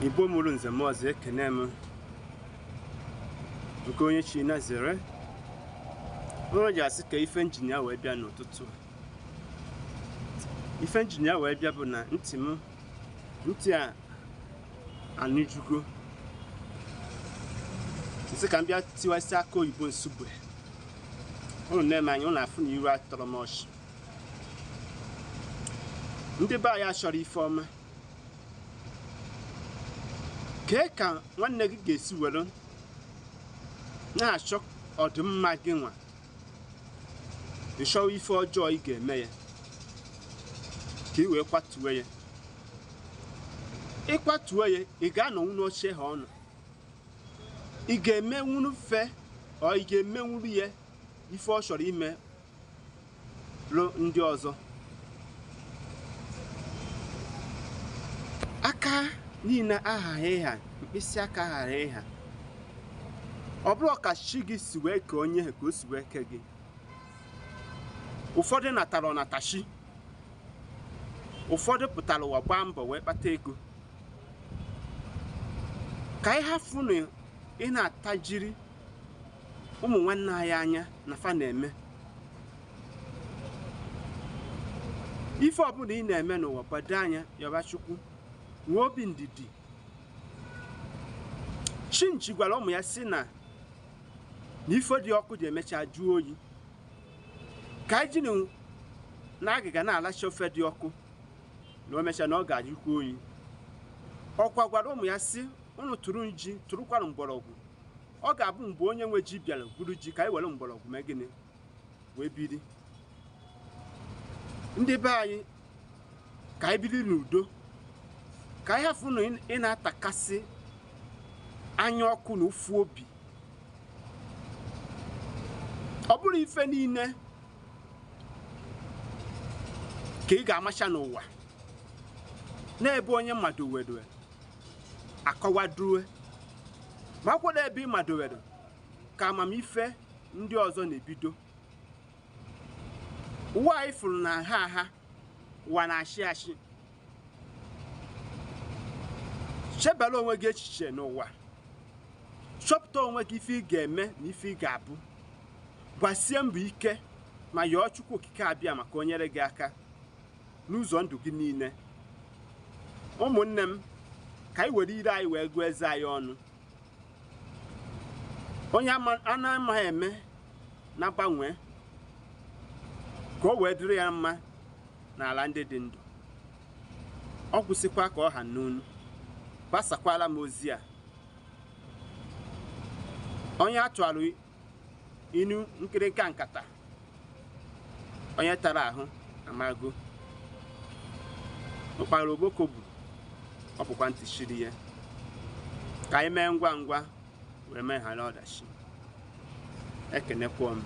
Igbo mụrụ nze m ọzọ ekene m nke onye chi na zere ụlọ ji asị ka ife injinia wee bịa n'ụtụtụ. Ife injinia wee bịa bụ na ntị m ntị a anụjugo nsị ka m bịa tiwasị aka oyibo nsugbe ụnụ na-eme anya ụnụ afụ na iru atọrọ m ọchị. Ndị be anyị achọrọ ife ọma. Kee ka nwanne gị ga-esi were na-achọ ọdịmma gị nwa ịchọwa ife ọjọọ ị ga-eme ya ka ị wee kwatuo ya. Ịkwatuo ya, ị ga-anọnwu n'oche ha ọnụ, ị ga-emenwuru fe ọ ị ga-emenwuru ya ife ọ chọrọ ime rụ ndị ọzọ. Aka niile aghaghị ịha, mkpịsị aka aghaghị ịha. Ọ bụrụ ka chi gị si wee kee onye ka o si wee kee gị. Ụfọdụ natara ọnatachi, ụfọdụ pụtara ụwa gbaa mbọ wee kpata ego. Ka anyị hafụ na ị na-atajiri ụmụ nwanne anyị anya na fa na-eme ife ọbụla ị na-eme n'ụwa. Gbado anya yọba Chukwu, nwee obi ndidi. Chinchi gwara ụmụ ya sị na ife dị ọkụ dị emecha jụọ oyi. Ka anyị jiri na agịga na-alacha ofe dị ọkụ na o mechaa na ọ ga-ajụkwa oyi. Ọkwa gwara ụmụ ya sị unu tụrụ ji tụrụkwanụ mgbọrọgwụ. Ọ ga-abụ mgbe onye nwe ji bịara gwuru ji ka anyị were mgbọrọgwụ mee gịnị wee biri. Ndị be anyị, ka anyị biri n'udo, ka anyị hafụ na ị na-atakasị anya ọkụ na ụfụ obi. Ọ bụrụ ife niile ka ị ga-amacha n'ụwa na-ebe onye mmadụ were akọwadue, ma akwado ebe ị madowere ka amamife ndị ọzọ na-ebido. Ụwa anyị fụrụ na ha aha ụwa na-achị achị. Chebere onwe gị echiche n'ụwa, chọpụta onwe gị ife ị ga-eme na ife ị ga-abụ. Gbasie mbọ ike ma yọọ Chukwu okike abịa maka o nyere gị aka n'ụzọ ndụ gị niile. Ụmụnne m, ka anyị were ire anyị wee gụọ eze anyị ọnụ. Onye a na-amaghị eme na-agbanwe ka o wee dịrị ya mma n'ala ndị dị ndụ. Ọ kwụsịkwa ka ọ ha n'onu. Gbasakwala m ozi a. Onye atụrụ inu nkịrịnka nkata, onye tara ahụ amago. Ụkpara oboko bụ ọ bụkwa ntị shiri ya. Ka anyị mee ngwa ngwa wee meghara ọdachi. Ekenekwa m.